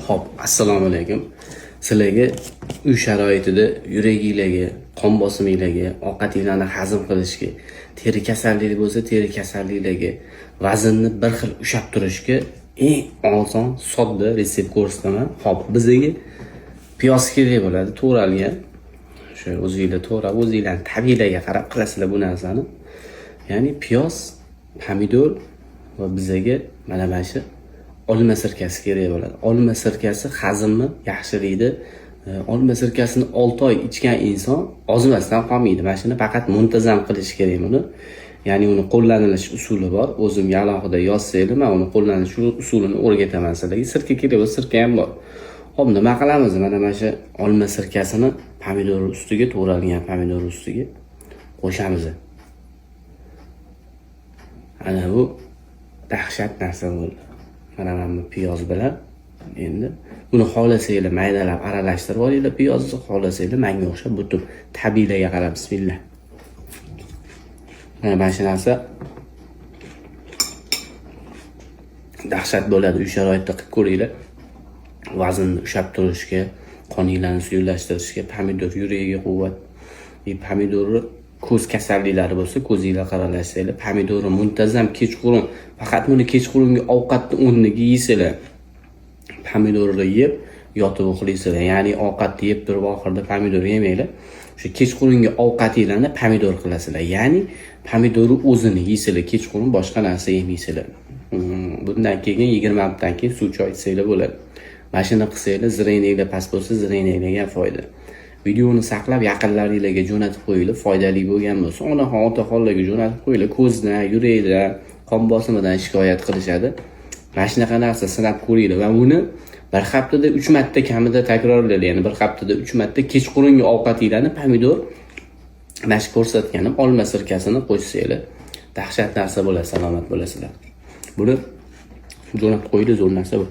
Xo'p, assalomu alaykum. Sizlarga uy sharoitida yuraginglarga, qon bosiminglarga, ovqatinglarni hazm qilishga, teri kasalligi bo'lsa, teri kasalliklariga, vaznni bir xil ushlab turishga eng oson, sodda retsept ko'rsataman. Xo'p, bizga piyoz kerak bo'ladi, to'g'ralgan. O'sha o'zinglar to'g'rab, o'zinglarning tabiiylarga qarab qilasizlar bu narsani. Ya'ni piyoz, pomidor va bizaga mana shu olma sirkasi kerak bo'ladi. Olma sirkasi hazmni yaxshilaydi. Olma sirkasini 6 oy ichgan inson ozmasdan qolmaydi. Mana shuni faqat muntazam qilish kerak buni. Ya'ni uni qo'llanilish usuli bor. O'zimga alohida yozsanglar, men uni qo'llanish usulini o'rgataman sizlarga. Sirka kerak bo'lsa, sirka ham bor. Xo'p, nima qilamiz? Mana shu olma sirkasini pomidor ustiga, to'g'ralgan pomidor ustiga qo'shamiz. Ana bu dahshat narsa bo'ldi. Mana bu piyoz bilan endi buni xohlasanglar maydalab aralashtirib olinglar piyozni, xohlasanglar menga o'xshab butun tabiiylarga qarab, bismillah. Mana shu narsa dahshat bo'ladi. Uy sharoitida qilib ko'ringlar. Vaznni ushlab turishga, qoninglarni suyuqlashtirishga, pomidor yuragiga quvvat. Pomidorni ko'z kasalliklari bo'lsa, ko'zinglar qaralashsanglar, pomidorni muntazam kechqurun, faqat buni kechqurungi ovqatni o'rniga yeysizlar. Pomidorni yeb yotib uxlaysizlar. Ya'ni ovqatni yeb turib oxirida pomidor yemanglar. O'sha kechqurungi ovqatinglarni pomidor qilasizlar. Ya'ni pomidorni o'zini yeysizlar, kechqurun boshqa narsa yemaysizlar. Bundan keyin 20 minutdan keyin suv choy ichsanglar bo'ladi. Mana shuni qilsanglar, зрениеңlar past bo'lsa, зрениеңlarga ham foyda. Videoni saqlab yaqinlaringlarga jo'natib qo'yinglar, foydali bo'lgan bo'lsa, onaxon, otaxonlarga jo'natib qo'yinglar. Ko'zdan, yurakdan, qon bosimidan shikoyat qilishadi. Mana shunaqa narsa sinab ko'ringlar va uni bir haftada 3 marta kamida takrorlanglar. Ya'ni bir haftada 3 marta kechqurungi ovqatinglarni pomidor, mana shu ko'rsatganim olma sirkasini qo'shsanglar, dahshat narsa bo'ladi, salomat bo'lasizlar. Buni jo'natib qo'yinglar, zo'r narsa bu.